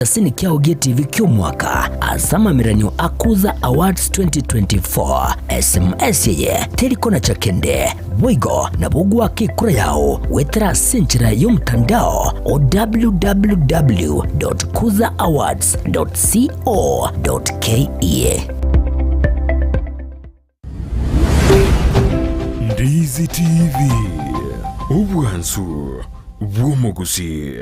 Egetasini kiao gi'etibi ki'omwaka ase amameranio a Kuza Awards 2024. Sms eye teri konacha kende, boigo nabo ogoaka ekura yao goetera ase enchera y'omotandao o www.kuzaawards.co.ke. Ndizi TV, obwansu bw'omogusii.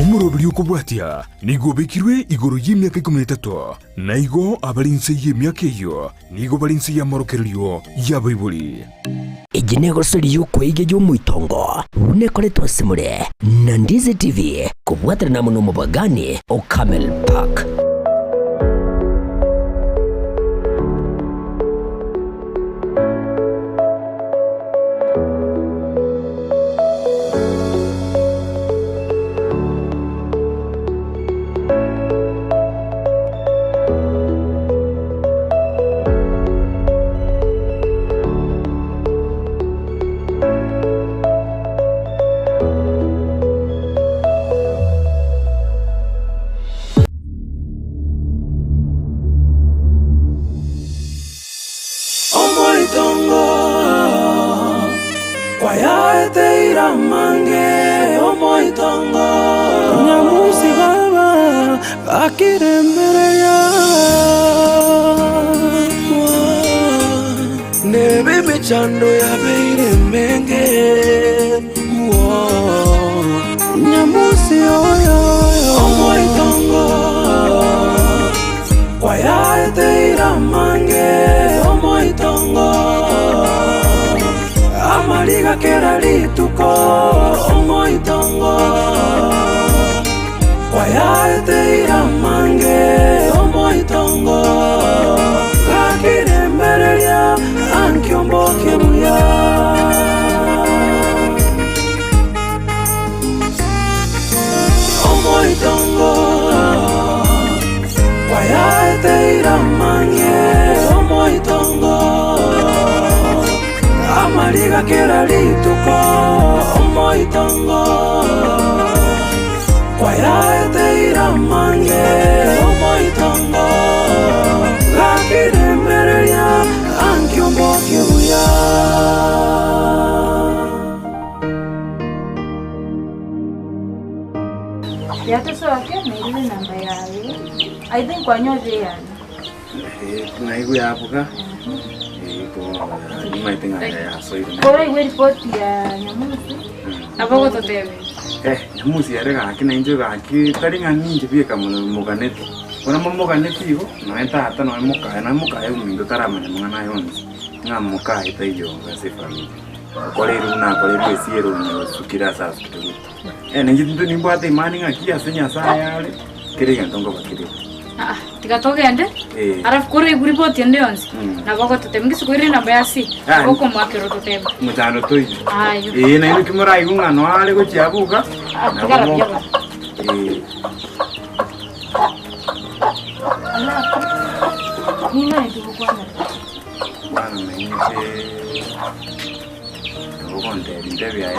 Omoroberi okobwatia nigo obekirwe igoro y'emiaka ikomi na etato, na igo abare inse y'emiaka eyio nigo bare inse y'amorokererio y'abaibori. Eye negosori y'okweiga y'omoitongo buna ekoretwe ase more na Ndizi TV kobwaterana amo nomobagani o Camel Park. Omoitongo kwayaeteire amange, omoitongo. Nyamusi baba gakiremereria. Nebe emechando yabeire emenge. Nyamusi oyo omoitongo. Kwayaeteire amange omoitongo, amariga kera rituko omoitongo. Kwayaeteire amange omoitongo, gakiremereria ankiombokie buya. Omoitongo kwayaeteire amang'e omoitongo amariga kera rituko omoitongo kwayaeteire amang'e omoitongo gakiremereria ankiombokie buya. Yatosoake nairire enamba yaye. I think kwanyorire eyane. Naigwe yabuga nimaete ng'a yasoire. Koraigwe eripoti ya Nyamusi Nabo ogototebia. Eh, Nyamusi ere gaki nainche gaki tari ng'a ninche bieka moganeti. Bono momoganeti igo, nonya tata nonya mokaye nonya mokaye ominto taramanya mang'ana aya onsi, ng'a mokaye taiyo ase efamiri. Okoreirwe buna akoreirwe esiero onye osukire ase asukire goika. Eh, na inche tintwe nimbwate imani ng'aki ase Nyasaye are, kera egento nkoba kere. Aa, tiga togende, Eh. alafu koraigwe ripoti ende yonsi, Mm. nabo ogototebia. Ngisi koire enamba ya si, Ah, okomoakera ototebe. Mochando toiyo. Ayo. Eh, nainwe ki moraigwe ng'a noa are gochia abwo iga, Ah, nabo tigara mo- buya bono. Eh. Alafu ning'aete gokwana. Bono nainche nabo ogontebia ntebi aye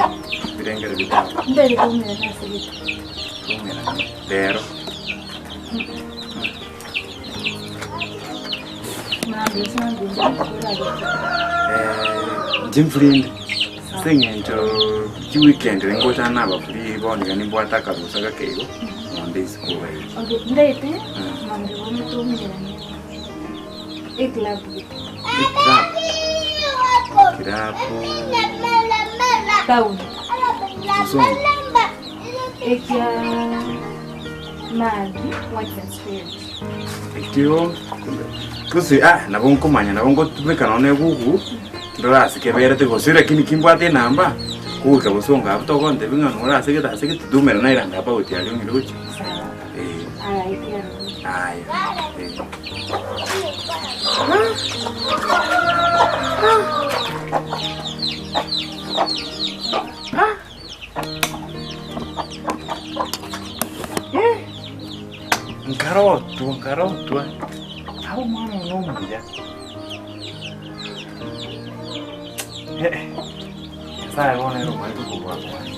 ebirengero bitabo. Ntebi koumerana ase gete. Koumerana rero. Mambia ase mambia nkoragete. Inche mfurinde ase eng'encho chiweekend ningocha naba free bono iga nimbwate akarusa gake igo nonde isiko iga. Okay, ntaete mambia bono toumerane. Eclub gete. Eclub. Club. Town. Bosongo. Ekia Magi Wines and Spirits. Ekio gose ah nabo nkomanya nabo ngotumeka nonya na egugu ndore ase keberete gose lakini kimbwate enamba kogoika bosongo abwo togontebia ng'a nore ase gete ase gete tumera nairande about aria ong'ire gochia. Sawa. Eh. Aya ekiaroro. Aya. Eh. Nkarotwa, nkarotwa. Aba omwana one omuya. Eh, Nyasaye bono ere omanyete okobua kwaye.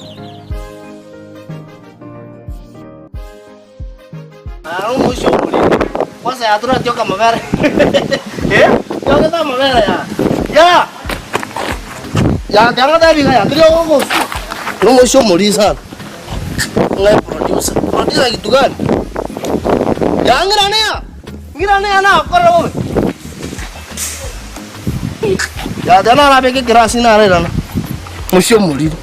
Aa omoisia omoriri, kwanza yatura tioka amabere eh, tiogete amabere ya ya ya tianga tebi iga ya tiri ogogoswa na omoisia omoriri sana ng'a eproducer, producer kitu gani? Ya ng'irane ya, ng'irane ya nagokorera bobe. Ya tiga narabeke ekerasi narairana, omoisia omoriri.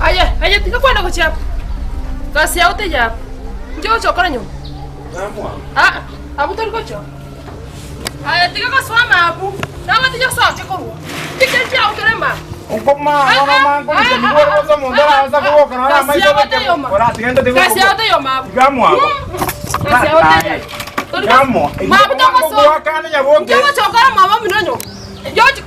Aye, aye, tiga kwana gochia abwo. Gasi yao teiyo abwo. Inche gocha gokora nyuma. Aa, abwo tori gochia. Aye, tiga gosoa amabu. Nagotija osoke korwa. Chikeri chiao kere mama. Gasi yao teiyo mabu. Gasi yao teiyo. Mabu togosoa. Inche gocha gokora mama omino nyuma. Yochi.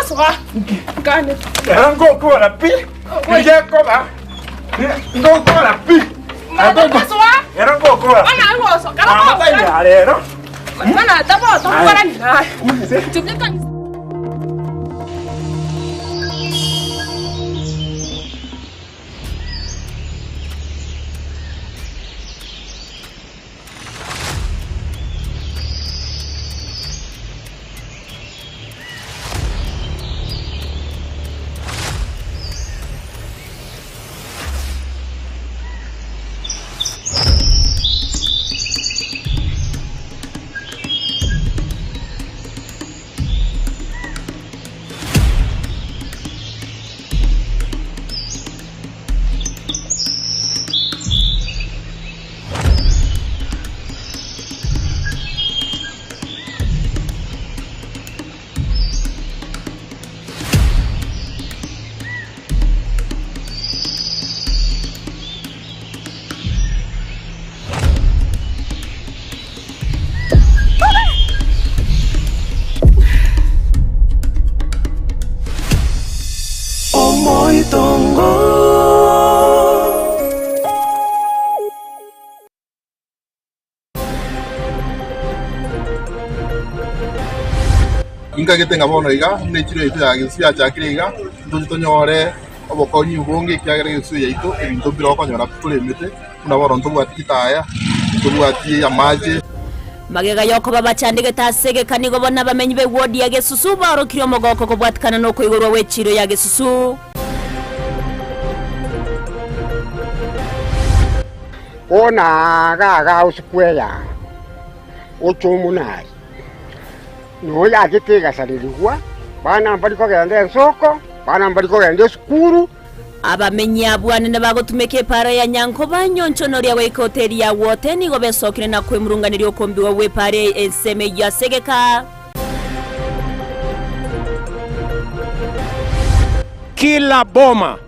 Soa. Nkane. Ero ngokora pi. Nigekoba. Ngokora pi. Mama soa. Ero ngokora. Bana ngoso. Kara Mama ko. tayari rero. Bana tabo tokora ni. Tubye kanisa. Omoitongo. Inkagete ng'a bono iga, buna echiro yaito ya Gesusu yachakire iga, ntoche tonyore obokonyi obonge ekiagera Gesusu yaito ebinto mbire okonyora toremete, buna bono ntobwati chitaya, ntobwati amache. Magega y'okoba bachandegete ase egeka nigo bono abamenyi b'ewodi ya Gesusu baorokirie omogoko kobwatikana nokoigorwa gw'echiiro ya Gesusu. Bono aaga iga usiku eyamo, ocha omonari, na oyo achete egasarerigwa, bana mbari kogenda ensoko, bana mbari kogenda esukuru. Abamenyi abwo anene bagotumeka epaara ya Nyankoba, Nyoncho na oria goika hoteli ya Wote nigo besokire na kwemurunganeria okombigwa gw'epaara ensemo eyio ase egeka. Kila boma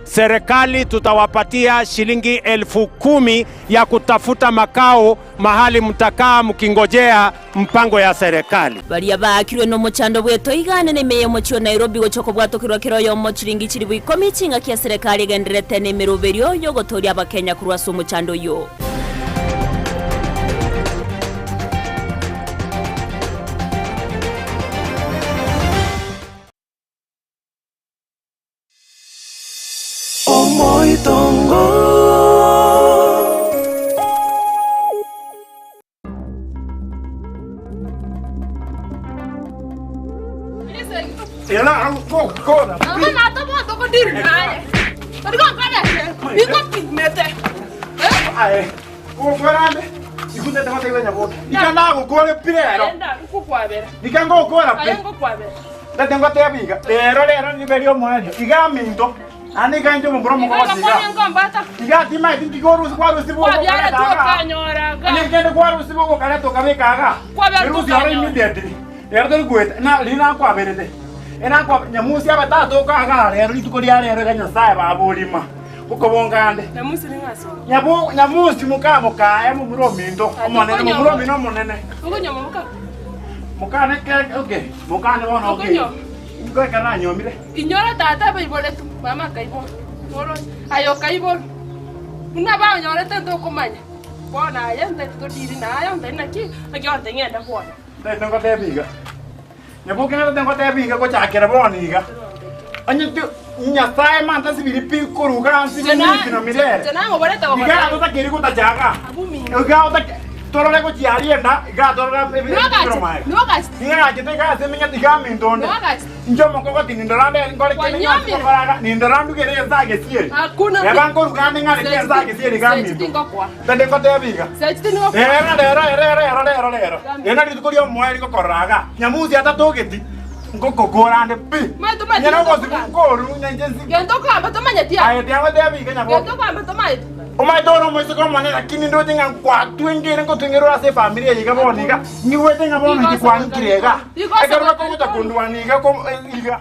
serikali tutawapatia shilingi 10,000 ya kutafuta makao mahali mtakaa mkingojea mpango ya serikali. Baria baakirwe nomochando bw'etoigane na ime y'omochie o Nairobi gochia kobwatokerwa kera oyomo chiringi chilifu ikomi chingaki eserekari egendererete nemeroberio y'ogotoria abakenya korwa ase omochando oyio. Omoitongo. Tete ngotebia iga, rero rero nibe riomoerio, iga aminto, naende iga inche omomura omogogosi iga. Iga timaeti nki korusia kwarusia ogokareta igaa. Onye kende kwarusia ogokareta okabeka igaa, erusia oro immediately. Rero tori goeta, na riria nakwaberete, enakwa nyamusi abe tatoka igaa rero rituko ria rero iga Nyasaye baba orima, okobonga ande. Nyabu nyamusi moka mokaye momura ominto, omonene momura omino omonene. Mokane ke okay, mokane bono okay. Okonyo. Ingo ekero nanyomire. Inyora tata abaiboretwe, mama akaibora, oroche, aye okaiborwa. Buna banyorete ntokomanya, bono aye ntaete todiri naye ontebie naki, naki ontebie ng'ende bwoye. Ntaete ngotebie iga, nyaboke ntaete ngotebie iga gochakera bono iga, onye ti Nyasaye manta nsibiri pi korwa iga nsibe minto na mirere. Inche namoborete Iga gogotebia. totakeri gotachaga, Abwo minto. iga otake torore gochia aria enda, iga torore ebi- Niwagache, ebiro maega. niwagache. Nigo ngachete iga ase emenyete iga aminto onde. Niwagache. Inche omokogoti nindora nde nkore kende gionsi Kwanyomire. ngokora iga, nindora ndugere ense agesieri. Hakuna Eba nkoruga ande ng'areke ense agesieri iga Sechi aminto. tingokwa. Tende ngotebie iga. Sechi tingokwa. Rero rero rero rero rero rero. Eri nari rituko ri'omoerio ngokorora iga. Nyamusi atatogeti, ngokokora ande pi. Maete omanyete Nyene gento ogosibwa okogamba. nkoru ng'a inche nsi. Gento okogamba tomanyeti aya. Aye tiangotebia iga nyaboke. Gento okogamba tomaeti. Omanyete ore omoiseke omonene lakini ndoche ng'a nkwatwengire ngotwengerwa ore ase efamiri eye iga bono iga, ng'igwete ng'a bono inche kwang'ikire iga. Ekero bakogocha kondwania iga ko iga.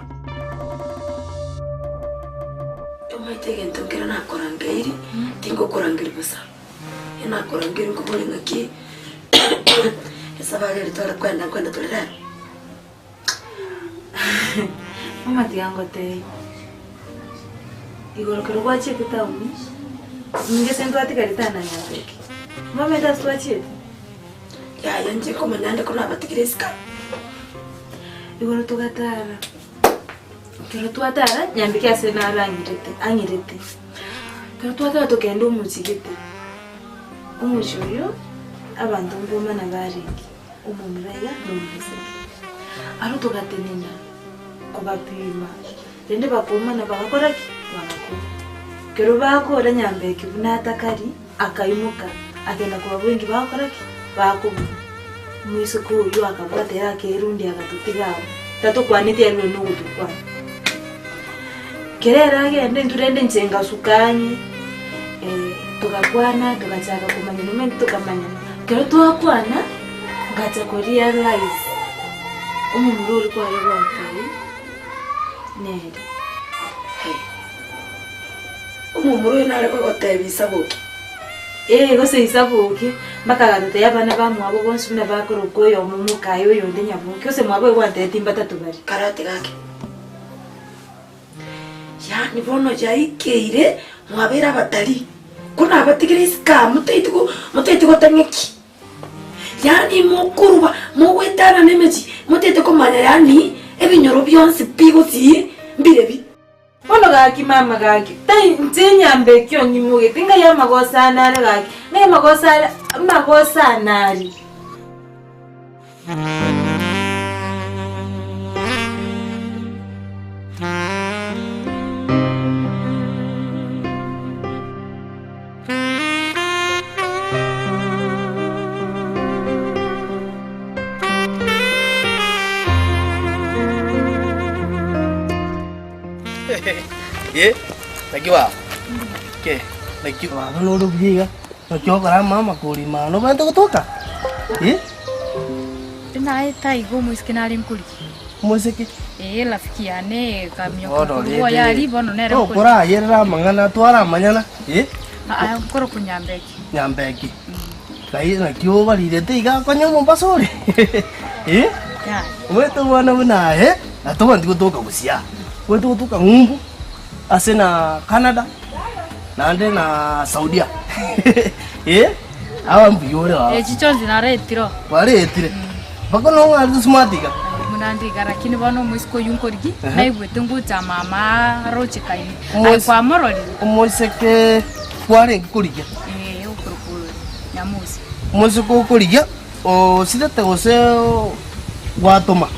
Tomaete egento nkere nakorangeiri, tingokorangeria bosa. Ekero nakorangeiri nkoboria ng'aki esabari eri tware kwenda nkwenda tore rero. Mama tiga ngotebie, igoro kero gwachiete town, inche ase ntwatigarete aa na Nyambeki, momanyete ase twachiete? Yaya inche nkomanya ande ko nabatigire isiko. Igoro togatara, ekero twatara, Nyambeki ase naro ang'irete ang'irete. Ekero twatara tokagenda omochie gete, omochie oyio, abanto mbomana barenge. Omomura iga na omoiseke. Aro togatenena kobapima, rende bakoumana bagakora ki? Bagakora. Ekero bakora nyambeki buna atakari, akaimoka, akagenda kobaboa inki bagokora ki? Bakobuna. Omoiseke oyio akabwata ere akerundia agatotiga abwo, tatokwaneti ere nonya nogotokwana. Kera ere agenda intwe rende inche ngasuka ang'e, togakwana togachaka komanyana omanyete tokamanyana. Ekero twakwana, ngacha ko realize omomura oria kware gontebia nere. Omomura oyo nare kogotebia isaboki. Ee, gose isaboki, mpaka agatotebia abana bamwabo bonsi buna bakorokwa oyomo mokaye oyonde nyaboki, gose mwabo oyo gwantebetie mbatato bare. Karate gake. Yaani bono yaikeire mwabeire abatari, ko nabatigire isiko aa motaeti go motaeti gotang'eki. Yaani mokoruba mogoetanana emechie motaete komanya yaani ebinyoro bionsi pi gosii mbirebi. Bono gaki mama gaki, tai inche enyamba ekio onyimogete, ng'ai amagoso ane are gaki, ng'ai amagoso are amagoso ane are. Eh, naki baba? Ke, naki baba nore buya iga? Naki okora amama korima aa nobwenerete gotoka? Eh? Naye taiga omoiseke nare nkorigia. Omoiseke? Ee, rafiki yane ekamioka Bono korwa rende oye aria bono nere nkorigia. tokorayerera amang'ana twaramanyana, eh? Aa, nkorokwa Nyambeki. Nyambeki. Ngai naki obarirete iga konya omombasa ore? Eh? Yaya. Omanyete omwana buna aye, na tobwenereti gotoka gusii aa, obwenerete gotoka ng'umbu. Ase na Canada naende na Saudia eh aba mbuya ore baba. Echi chionsi naretire oo. Kwaretire? Mpaka nong'arete smart iga? Buna ndi iga lakini bono omoiseke oyio nkorigi Ehe. naigwete ngocha mama aroche kaini. Aye Omois- kwamororire? Omoiseke kwarenge korigia? Ee okorokwa Nyamusi. Omoiseke okorigia osirete gose gwatoma?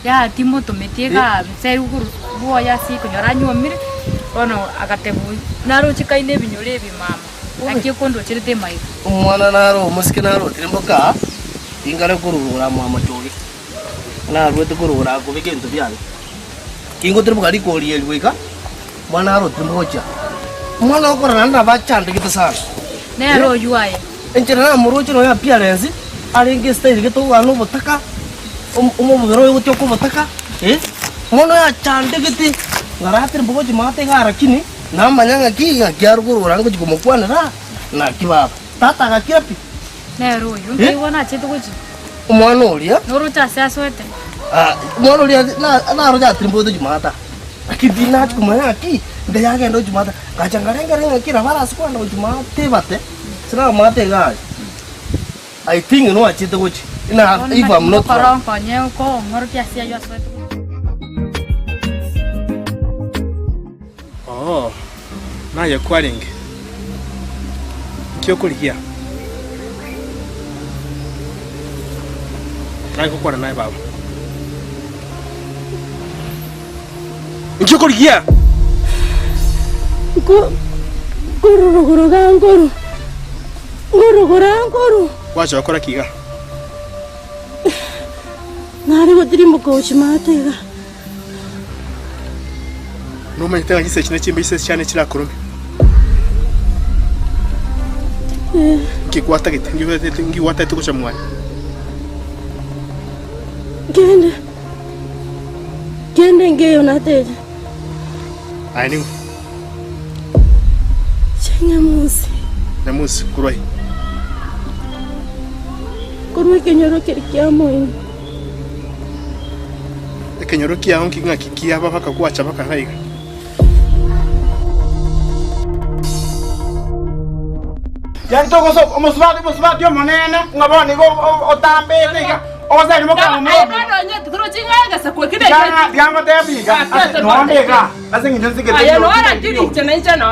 Yaya timotometie igaa nse igoro bwoye ase ekonyora anyuomire, bono agateba naroche kaine ebinyoro ebi mama, naki ekondocherete emaiga. Omwana naro omosike narotire mboka, tingare korurora mwamachoge, naruete korora akobeka ebinto biane. Kingotirimboka rikori eri goika, omwana arotire mbogochia. Omwana okorora naende nabo achandegete sana. Nere oyio aye. Enchera namoroche nonya appearance, arenge estyle gete obwana obotaka, omobere oye gotioka obotaka, eh, bono yachandegete, ng'aratire mbogochi maate igaa rakini, namanya ng'aki ng'aki are korora ngochi komokwanera, naki baba. Tata agakira pi. Nere oyio, nkaigwa nachete gochia. Omwana oria. Noroche ase asoete. Ah, omwana oria na- naroche atirimbogete Jumatatu, lakini tinachi komanya ng'aki, nde yagenda Jumatatu, ngacha nkarengera ng'aki nabo arase kogenda Jumatatu ebate, sinamanyete iga aria. I think nwachete gochia, na if I'm not wrong. Okonye okong'orokia ase ayio asoete gochia. Oo, naye kwarenge? Nki okorigia? Naye ngokwana naye baba. Nki okorigia? Nko, nkororogoro ga nkoru, nkorogoro nkoru. Gwacha gokora ki iga? Nare gotirimboka gochia maate iga. Nomanyete ng'a chinsa echi nechimbe chinsa chiane chirakorome. Nki gwatagete? Nki gwatagete nki gwatagete gocha mwane? Kende, kende nkeiyo nateche. Aye ning'o? Nyamusi. Nyamusi, korwa aye? Korwa ekenyoro keria kia moino. Ekenyoro kiao nki ng'aki kiaba bakagwacha bakara iga? Yaani togosoka omosubati omosubati omonene ng'a bono igo otambete iga ogosani mokama Tiga iga nonde iga ase eng'encho nsigete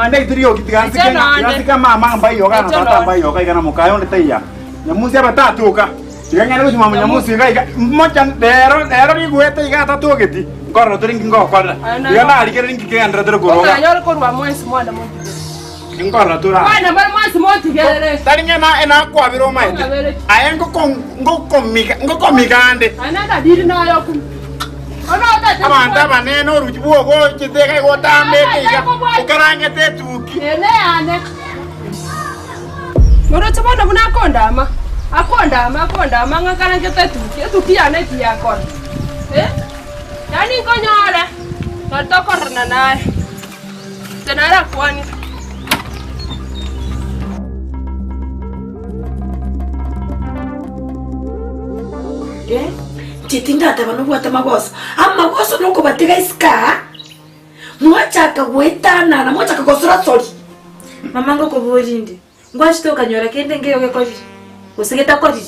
Ndaitire riogi tiga nsike tiga nsike mama mbaioga na tata mbaioga iga na mokaye onde taiya nyamusi abe tatoka tiga ng'ende gochia mwa nyamusi iga iga mocha rero rero riguete iga atatogeti nkorora tore nki ngokorera tiga narigereria nki kegenderete korwa iga. Nkorora tore aa. Tari ng'a ena- enakwabire omaete, aye ngoko- ngokomiga ngokomiga ande. Abanto abanene oruchi bw'ogochete iga igo otambete iga, okarangete etuki. Moroche bono buna akondama, akondama, akondama ng'a nkarangete etuki, etuki yane tiyakora. Eh, yaani nkonyore, nari tokororana naye. Inche narakwanire. Inche tindateba nobwate amagoso, amagoso nokobatiga isiko aa, mwachaka goetanana, mwachaka gosora-sori. Mama ngokoboria inde, ngwachete okanyora kende nkeiyo gekorire, gose getakoriri?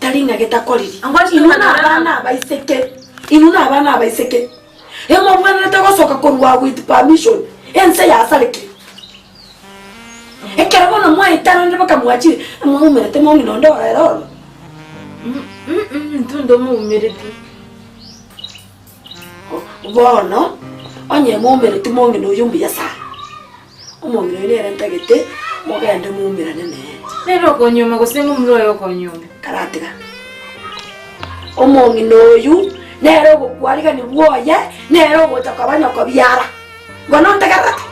Tari ng'a getakoriri. Ngwachete Inwe okanyora nabana abaiseke, inwe nabana abaiseke. Emobwenerete gosoka korwa with permission, ense yasarekire. Ekero bono mwaetananire mpaka mwachire, mwaumerete mong'ina onde ore oro. Intwe ndomoumereti. Bono, onye mwaumereti mong'ina oyio mbuya sana, omong'ina oyio nere ntagete mogende moumerane nere. Nere okonyuoma gose ng'omura oye okonyuoma? Karatiga. Omong'ina oyio nere ogokwarigania bwoye, nere ogocha koba nyoko biara. Bono ntegererete.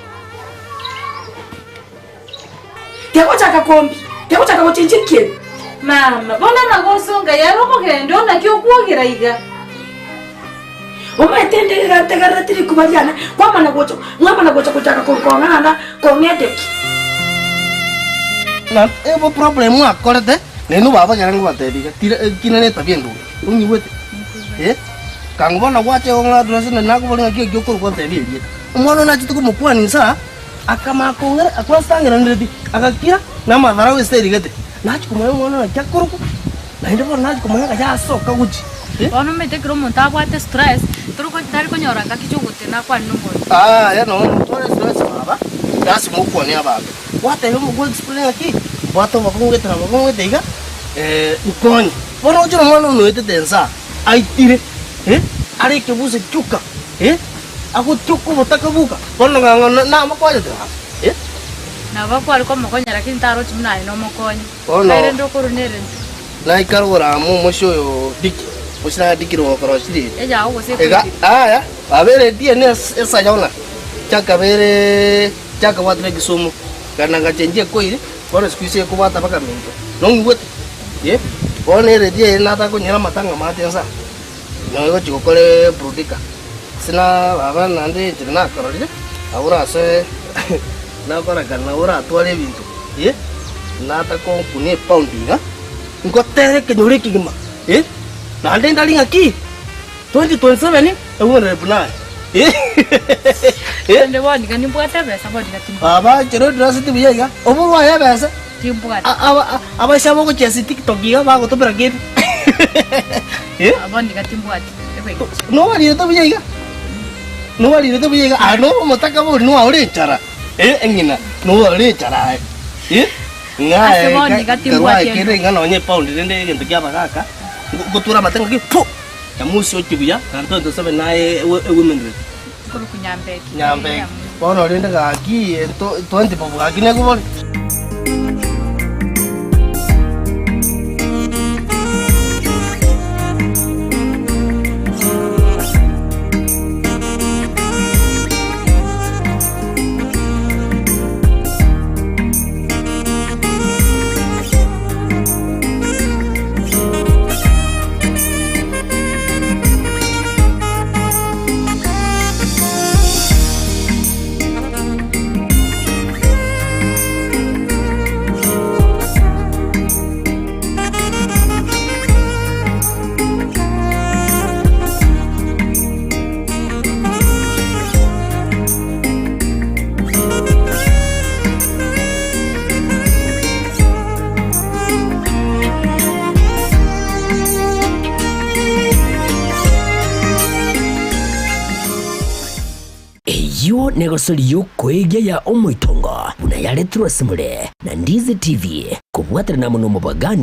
Tegochaka kombi, tegochaka gochenchia ekieni. Mama, bono amagoso ngai are okogenda oo naki okwogera iga? Omanyete inde iga ntegerereti rikuba riane, kwamana gocha, mwamana gocha gochaka kong'ana kong'edeki. Na ebo problem mwakorete, nainwe baba ekero nkobatebia iga, tira ekina na etabia enduge, onyigwete? Eh, kango bono gwacha igo ng'a ase nari nakoboria ng'aki eki okorokwa ntebie erieta. Omwana oyo nachete komokwania inse aa, akamanya kong'ira akwansangereretie, agakira, na amadharau ase erigete. Nachia komanya omwana oyo naki akorokwa, naende bono nachia komanya ng'a yasoka gochia, eh. Bono omanyete ekero omonto abwate stress, toriko tari konyora ngaki chiogotena akwane na omonto. Aye nonya otware stress baba, lasima okwane abanto. Gwateba omo explain ng'aki, mbwate obokong'u gete na obokong'u gete iga, nkonye. Bono ochire omwana oyo noetete ense aa, aitire, are ekebuse tioka, agotioka obotaka boka, bono ng'a ng'a namokonyete baba, Nabo kware komokonya lakini tarochi buna aye nomokonye. Bono Kaire rende okorwa nere nse. naikare oramo omochie oyo Diki, omochie naye Diki rogokorosia riri. Eyago gose Iga, ekoirire. aya, babere DNA esayona, chakabere. Chakabwatire egesumu, kana ngachenchia ekoiri, bono siku hizi ekobwata mpaka minto. Nong'igwete? Eh, bono eredio eye natakonyora amatanga amate nsa, nabo egochi gokora eburudika. Ase na baba naende enchera nakororire, abwo orase nakorekana nabo oratware ebinto, eh, natakonkunia epaundi iga, ngotere ekenyoro ekegima, eh, naende ndari ng'aki. 2027 egomerera buna aye. Rende bono iga nimbwate ebesa bono iga timbwati. Baba ekero odrasete buya iga oborwe aye ebesa Timbwati. Abaisia bogochia ase tiktok iga bagotobera kende. Bono iga timbwati ebesa. Nobarirete buya iga? Nobarirete buya iga? Aye nobe omotaka bori noaore enchara eng'ina noaore enchara aye. Ng'a Ase bono iga timbwati kende ing'a nonye epaundi rende egento kia abagaka ngotura amate ng'aki pu! Nyamusi oche buya, naende 2027 naye ewomen rep. Nkoruku Nyambeki. Nyambeki. Bono rende gaki ento 20 bob gaki nekobori. Eyio negosori y'okoegia ya omoitongo buna yaretirwe ase more na Ndizi TV kobwaterana amo nomobagani.